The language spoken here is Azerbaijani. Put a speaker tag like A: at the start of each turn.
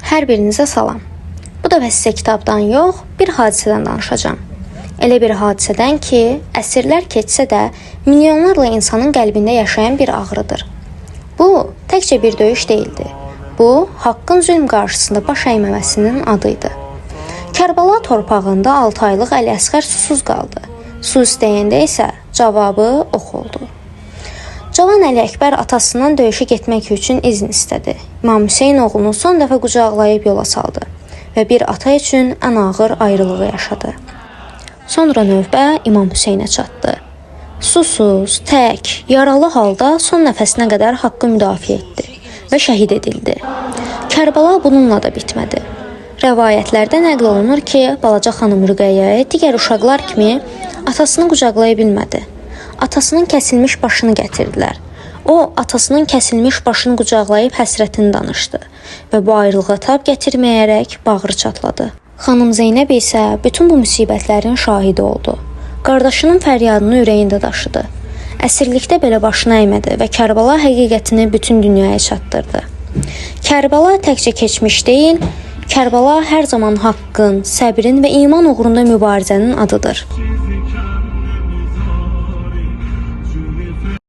A: Hər birinizə salam. Bu dəfə sizə kitabdan yox, bir hadisədən danışacağam. Elə bir hadisədən ki, əsrlər keçsə də milyonlarla insanın qəlbində yaşayan bir ağrıdır. Bu təkcə bir döyüş deyildi. Bu, haqqın zülm qarşısında baş əyməməsinin adı idi. Kərbəla torpağında 6 aylıq Əli Əsğər susuz qaldı. Su istəyəndə isə cavabı ox oldu. Cavan Əli Əkbər atasından döyüşə getmək üçün izin istədi. İmam Hüseyn oğlunu son dəfə qucaqlayıb yola saldı və bir ata üçün ən ağır ayrılığı yaşadı. Sonra növbə İmam Hüseynə çatdı. Susuz, tək, yaralı halda son nəfəsinə qədər haqqı müdafiə etdi və şəhid edildi. Kərbəla bununla da bitmədi. Rəvayətlərdə nəql olunur ki, balaca xanım Rüqəyyə digər uşaqlar kimi atasını qucaqlaya bilmədi. Atasının kəsilmiş başını gətirdilər. O, atasının kəsilmiş başını qucaqlayıb həsrətini danışdı və bu ayrılığa tab gətirməyərək bağrı çatladı. Xanım Zeynəb isə bütün bu müsibətlərin şahidi oldu. Qardaşının fəryadını ürəyində daşıdı. Əsirlikdə belə başını əymədi və Kərbəla həqiqətini bütün dünyaya çatdırdı. Kərbəla təkcə keçmiş deyil, Kərbəla hər zaman haqqın, səbrin və iman uğrunda mübarizənin adıdır.